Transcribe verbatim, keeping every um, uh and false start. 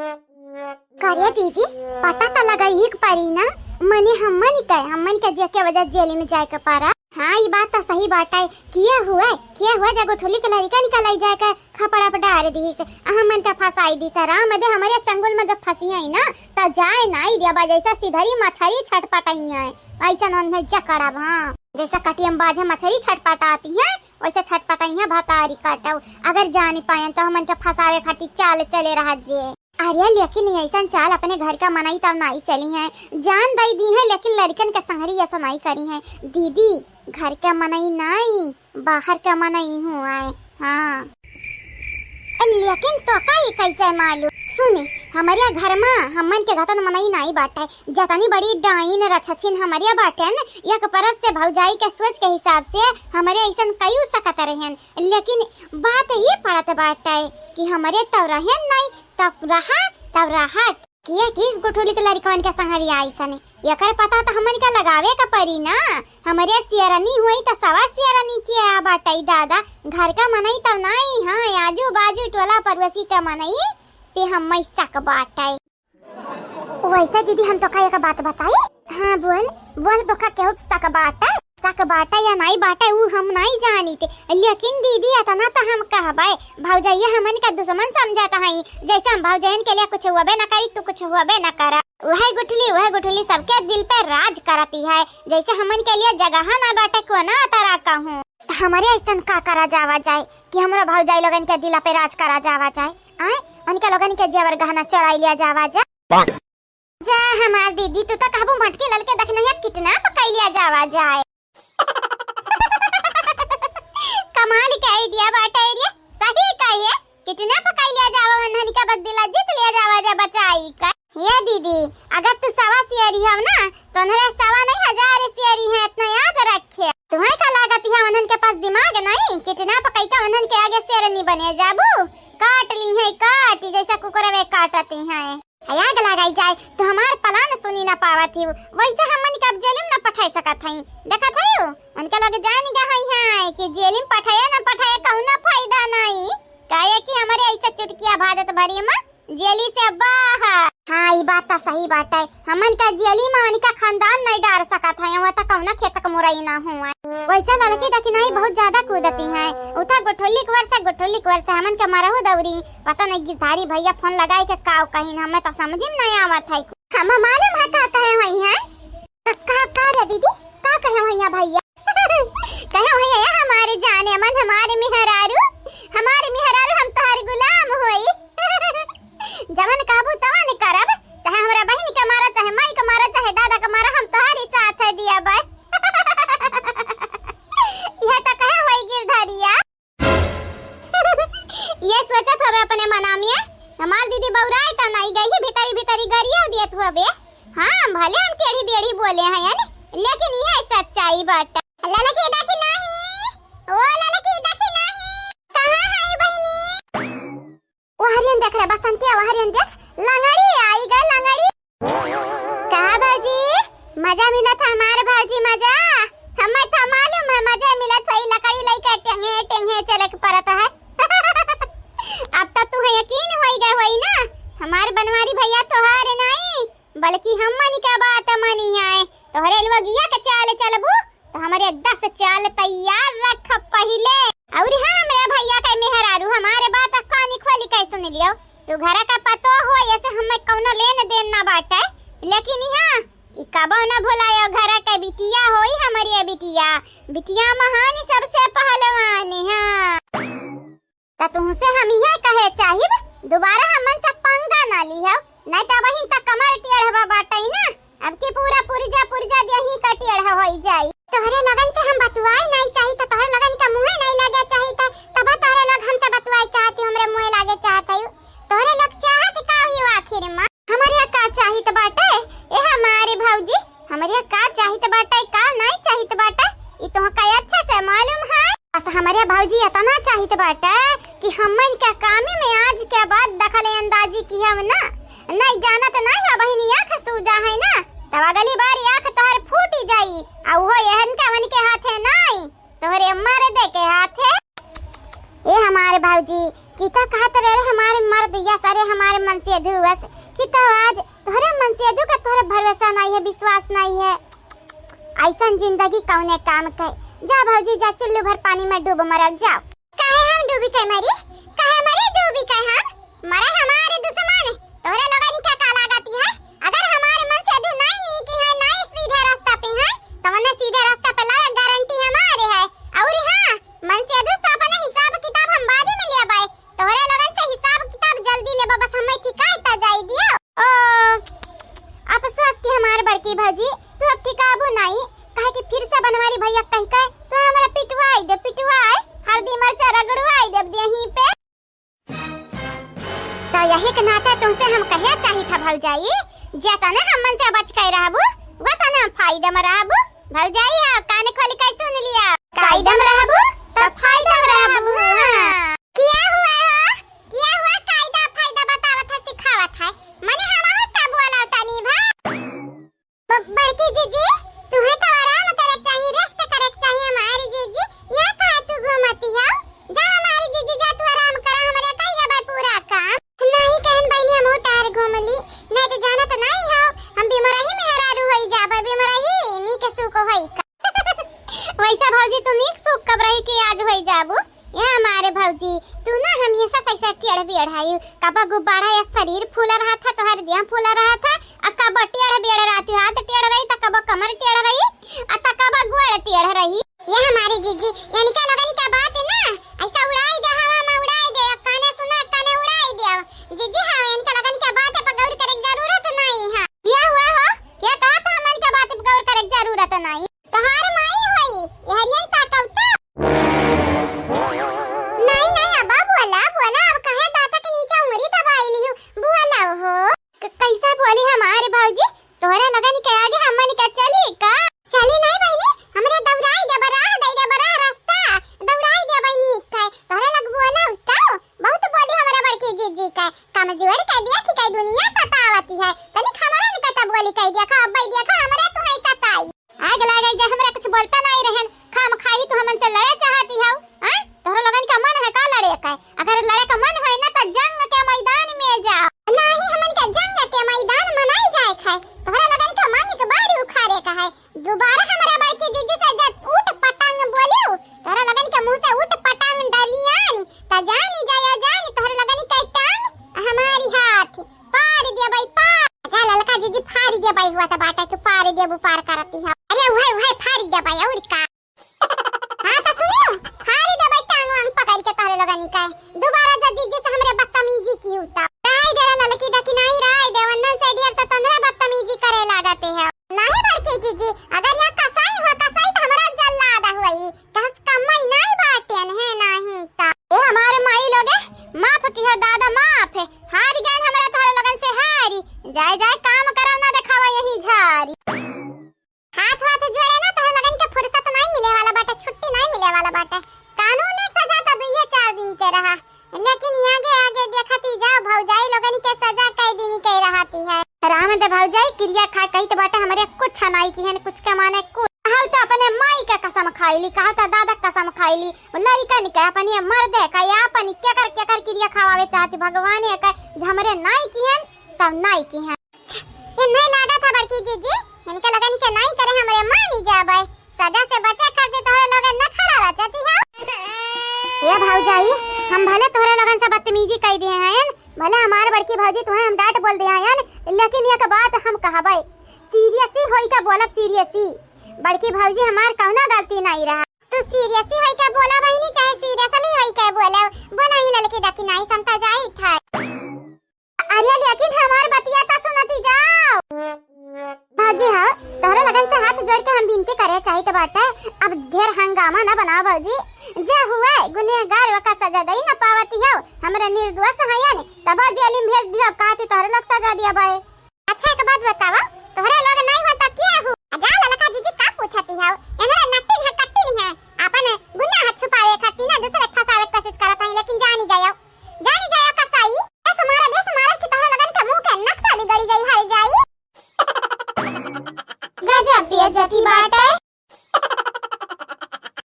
करे दीदी, पता त लगाई के परी ना, मने हमन के, हमन के जे के वजह जेल में जाए के परा। हाँ, ई बात त सही बाटे। किया हुआ, किया हुआ जे गुठुली के लड़िकन के लई जाए के खपड़ा पर डार दीस, आ हमन के फंसाई दीस। राम दे, हमरे चंगुल में जब फंसी है ना, त जाए नाई दिया बा, जैसे सिधरी मछरी छटपटाई है, ऐसा नन है जकड़ब, हाँ। जैसे कटियम बाझे मछरी छटपटाती है, वैसे छटपटाई है भतारी काटव। अगर जानी पायन तो हमन के फंसावे खातिर चाल चले रह जे। अरे लेकिन ऐसन चाल अपने घर का मनई तब नाई चली है, जान दई दी है, लेकिन लड़िकन के संगरी ऐसा नाई करी है। दीदी, घर का मनई नाई, बाहर का मनई हुआ है। हाँ। लेकिन तोका ई कैसे मालूम? सुने, हमरिया घर मा हमन के घतन मनई नाई बाटे। जतनी बड़ी डाइन रछछिन हमरिया बाटेन, एक परत से भौजाई के सोच के हिसाब से हमरे ऐसन कई सकत रहेन। लेकिन बात ई पड़त बाटे कि हमरे तो रहेन नाई, तब रहा, तब रहा। के किस गुठुली के लड़िकवन के संगरिया ऐसने? एकर पता त हमन के लगावे के परी ना। हमरे सियरनी हुई त सवा सियरनी के आ बाटई दादा। घर का मनई त नाई, हाँ, आजू बाजू टोला पड़ोसी के मनई पे हम शक बाटई। वैसे दीदी, हम तोका एक बात बताई? हाँ, बोल, बोल, तोका केहू शक बाटई? शक बाटई या नाई बाटई, ऊ हम नाई जानित, लेकिन दीदी, इतना त हम कहबे, भौजैया हमन का दुश्मन समझत हई। जैसे हम भौजैयन के लिए कुछ हुअबे न करी, तू कुछ हुअबे न करा। वह गुठली, वह गुठली सबके दिल पे राज करती है, जैसे हमन के लिए जगह ना बाटे, कोना तरह कहूँ। त हमरे ऐसन का करा जावा जाए कि हमरा भौजाई लोगन के दिल पे राज करा जावा जाए? आए, उनके लोगन के जेवर गहना चोराई लिया जावा जाए। जा हमार दीदी, तू तो कहबू मटकी ललके देखने है, कितना पकैलिया जावा जाए। कमाल के idea बाटे रे, सही कहे, कितना पकैलिया जावा, उन्हन के बदला जीत लिया जावा जा बचाई का। ये दीदी, अगर तू सवा सियरी हो ना, तो उन्हरे सवा नहीं हजार सियरी है, इतना याद रखे। तुम्हें का लागत है, उन्हन के पास दिमाग नहीं? कितना पकई का उन्हन के आगे शेरनी बने जाबू, काट ली है काट, जैसा कुकुरवे काटती है। आग लगाई जाए, तो हमार plan सुनी ना पावत ही। वैसे हमन के अब जेल में ना पठाई सकत हई। देखत हई, उनके लोग जान गए हई हैं कि जेल में पठाए ना पठाए, कौनो फायदा नहीं। काहे कि हमरे ऐसे चुटकिया भाजत भरी में जेली से बाहर। हाँ, ई बात तो सही बाटे। हमन का जेली में उनका खानदान नहीं डार सकत है, वो तो कौनो खेत के मुरई ना हुआ। वैसे ललकी दखिनाई बहुत ज्यादा कूदती हैं। उता गुठुल्ली के वर्षा, गुठुल्ली के वर्षा, हमन के मरहू दौरी। पता नहीं गिरधारी भैया phone लगाए के काव कहिन, हमें तो समझ में नहीं आवत है। हम मालूम है का कहे हुई हैं? का, का, का रे दीदी, का कहे हुई हैं भैया? कहे हुई हैं, "हमारे जाने मन, हमारे मेहरारू, हमारे मेहरारू, हम तोहर गुलाम होई। जवन कहबू तवन करब, चाहे हमरा बहिन के मारा, चाहे माई के मारा, चाहे दादा के मारा, हम तोहरी साथ है दिया बाय।" यह तो कहे हुई गिरधरिया। ये सोचत हवे अपने मना में, हमार दीदी बौराए त नाई गई, भीतरी भीतरी गरिया दियत हवे। हाँ, भले हम टेढ़ी बेढ़ी बोले हैं, लेकिन यह सच्चाई बाटे। ललकी देखी नाही, ओ ललकी देखी नाही, कहाँ है बहिनी? वहरियन देख रे बसंतिया, वहरियन देख, लंगड़ी आई गए, लंगड़ी। का भौजी, मजा मिलत है हमार भौजी, मजा। हमें तो मालूम है मजा मिलत है, लकड़ी लइके टेंगे टेंगे चले के पड़त है। अब तो तुहे यकीन होई गए होई ना, हमार बनवारी भैया तोहार नहीं, बल्कि हमन का बात मानी है। तोहरे लोगिया के चाल चलबू तो हमरे दस चाल तैयार रख पहिले। और हाँ, हमरे भैया के मेहरारू, हमारे बात कानी खोली के सुन लियो। तू घर का पतो हो, ऐसे हमें कौनो लेन देन ना बाटे, लेकिन हाँ, ई कबो ना भुलायो, घर के बिटिया होई हमरे बिटिया। बिटिया महान सबसे पहलवान, हाँ। त तुहसे हम इहे कहे चाहिब, दोबारा हमन से पंगा ना लिहव, नहीं त वहीं तक कमर टेढ़वा बाटई ना, अब की पूरा पुर्जा पुर्जा देही का टेढ़ा होई जाई। तोहरे लगन से हम बतुआई नहीं चाही, त तोहरे लगन का मुँहे नहीं लगे चाही, त तब तोहरे लोग हमसे बतुआई चाहती, हमरे मुँहे लागे चाहत है। तोहरे लोग चाहत का ही आखिर में? हमरे का चाहित बाटे, ए हमारे भौजी, हमरे का चाहित बाटे, का नहीं चाहित बाटे, ई तोहका अच्छा से मालूम है। बस हमरे भौजी इतना चाहित बाटे कि हमन के कामे में आज के बाद दखल अंदाजी की हम ना, नहीं जानत नहीं हो बहिनी, आँख सूजा है ना, तब अगली बार आँख तोहर फूटी जाई, आ वो एहन के मन के हाथे नहीं। तोहरे मर्द के हाथे। ए हमारे भौजी, की तो कहत रहे हमारे मर्द या सरे हमारे मनसेधु अस कि तो आज तोहरे मनसेधु का तोहरे भरोसा नाहीं है, विश्वास नाहीं है। अइसन जिंदगी कउने काम के। जा भौजी जा, चुल्लू भर पानी में डूब मरब, जाओ। काहे हम डूबी के मरी? काहे मरी डूबी के हम? मरे हमारे दुश्मन, तोहरे लोगन का का लागत है? अगर हमारे मनसेधु नाहीं नीक है, नाहीं सीधे रास्ता पे है, तो उन्हें सीधे रास्ता पे लावे गारंटी हमारे है। और हाँ, मनसेधु तो अपने हिसाब किताब हम बादे में लेबै, तोहरे लोगन से हिसाब किताब जल्दी लेबो, बस हमें ठिकाए त जाई दियो। ओ, अफसोस कि हमार बड़की भौजी, तू अब ठिकाबू नाहीं, काहे कि फिर से बनवारी भैया कहि के तू हमरा पिटवाई दे, पिटवाए, हरदी मरचा रगड़वाई देब देही पे। तो यही के नाते तुमसे हम कहे चाहित है भौजाई, जे तने हमन से बच के रहबू, वो तने हम फायदा में रहबू। भौजाई हो, कान खोल के सुन लिया। कायदा में रहबू, तो फायदा में रहबू। हाँ। क्या हुआ हो? क्या हुआ? कायदा फायदा बतावत है, सिखावत है। मने हम हंसता बोला तनी भा। ब-, बड़की जीजी, तुम्हें तो आराम करे के चाहिए, rest करे के चाहिए हमारी जीजी। यहाँ कहाँ तू घूमती हो? जा हमारी जीजी, जा तू आराम करा, हमरे कई गबे पूरा काम। नहीं कहन बहिनी, हम टायर घूम ली, नहीं तो जानत नहीं हो, हम बिमरही मेहरारू होई जाबे, बिमरही नीक सुख होई का। वैसा भौजी तू नीक सुख कब रही कि आज होई जाबू? ए हमारे भौजी, तू ना हमेशा से ऐसे टेढ़ बेढ़ हई, कबो गुब्बारा या शरीर फूला रहत है, तोहर देह फूला रहत है, आ कबो टेढ़ बेढ़ रहती, हाथ टेढ़ रही, त कबो कमर टेढ़ रही, आ त कबो गोड़ टेढ़ रही। ए हमारे जीजी, इनका लोगन का बात है ना, ऐसा उड़ाई दे, हवा में उड़ाई दे, एक काने सुना, एक काने उड़ाई दे। जीजी, हाँ, इनका लोगन का बात है, पर गौर करे की जरूरत नहीं है। क्या हुआ हो? क्या कहा था, हमन का बात पे गौर करे की जरूरत नहीं? तोहार माई होई, एहरियन ताकौता। नहीं, नहीं, अब्बा बोला, बोला, अब कहे दांत के नीचे उंगली दबाई लिहू, बोला हो। क-, कैसे बोली हमारे भौजी? तोहरे लगन के आगे हमन के चली का? चली नहीं बहिनी, हमरे दौड़ाई दे बराह, दे दे बराह रास्ता, दौड़ाई दे बहिनी के। तोहरे लग बोला तो बहुत बोली हमरा बड़की जीजी के, कमजोर के देख के दुनिया सतावती है, तनिक हमरा निकट बोली कह दिया, खा अब्बा देखा हमरे तुम्हें सताई। आग लागे जे हमरा कुछ बोलता नहीं रहन, खाम खाई तू हमन से लड़े चाहती हो, हैं? तोहरा लोगन का मन है का लड़े का? अगर लड़े का मन होए ना तो जंग के मैदान में जाओ। नहीं, हमन के जंग के मैदान में नहीं जाए का है। तोहरा लोगन का मन एक बार उखाड़े का है। दोबारा हमरा बड़की जीजी से जब उठ पटांग बोलियो, तोहरा लोगन के मुंह से उठ पटांग डलियान, त जानी जाया जानी तोहरा लोगन के टांग हमारी हाथ। पार दे भाई, पार। जा ललका जीजी, फार दे भाई, हुआ त बाटा, तू पार दे, वो पार करती है। अरे वह, वह फार दे भाई, और का? हाँ तो सुनियो, फार दे भाई, टांग वांग पकड़ के तोहरे लोगन का। दोबारा जब जीजी से हमरे बदतमीजी की होता। राय दे ललकी दकिनाई, राय दे, वंदन से ढेर तो तोहरे बदतमीजी करे लागते है। नहीं बड़की जीजी, अगर या कसाई हो, कसाई तो हमरा जल्लाद हुई। कहस कम्मई नाई बाटेन है नाही ता। ए हमारे माई लोगे, माफ किहो दादा माफ। हारी गएन हमरा तोहरे लोगन से हारी। जाए जाए काम करव ना देखावा यही झारी। हाथ वाथ जोड़े ना तोहरे लोगन के फुर्सत नाई मिले वाला बाटे, छुट्टी नाई मिले वाला बाटे। कानून एक सजा तो दुइये चार दिन के रहा। लेकिन आगे आगे देखती जाओ, भौजाई लोगन के सजा कई दिन के रहती है। राम दे भौजाई, किरिया खाए कही तो बाटे, हमरे कुछ नाई किहन, कुछ के माने कुछ। कहल तो अपने माई के कसम खाई ली, कहल तो दादा के कसम खाई ली, लड़कन के, अपने मर्दे का, या अपन केकर केकर किरिया खवावे चाहती भगवान के, जे हमरे नाई किहन, तब नाई किहन। ये नहीं लागत है बड़की जीजी, इनके लगन के नाई करे हमरे मानी जाबे। सजा से बचे खातिर तोहरे लोगन न खड़ा रचती हो। ए भौजाई, हम भले तोहरे लोगन से बदतमीजी कई दिए हैं, भले हमार बड़की भौजी तुहे हम डांट बोल दिए हैं, लेकिन एक बात हम कहबे, सीरियसी होई का बोलब, सीरियसी। बड़की भौजी हमार कौनो गलती नहीं रहा। तू सीरियसी होई का बोला बहिनी, चाहे सीरियसली होई का बोला, बोला ही ललकी दकिनाई समता जाई था। अरे लेकिन हमार बतिया तो सुनती जाओ। भौजी हो, तोहरे लगन से हाथ जोड़ के हम विनती करे चाहित बाटे, अब ढेर हंगामा ना बनाओ भौजी। जे हुए गुनहगार वका सजा दई ना पावती हो, हमरे निर्दोष हयन, तब जेल में भेज दियो, अब कहाँ थी तोहरे लोग सजा दिया बाए। अच्छा एक बात बतावा, तोहरे लोग नहीं हो तो क्या हो? जा ललका जीजी का पूछती हो, इन्हरे नट्टी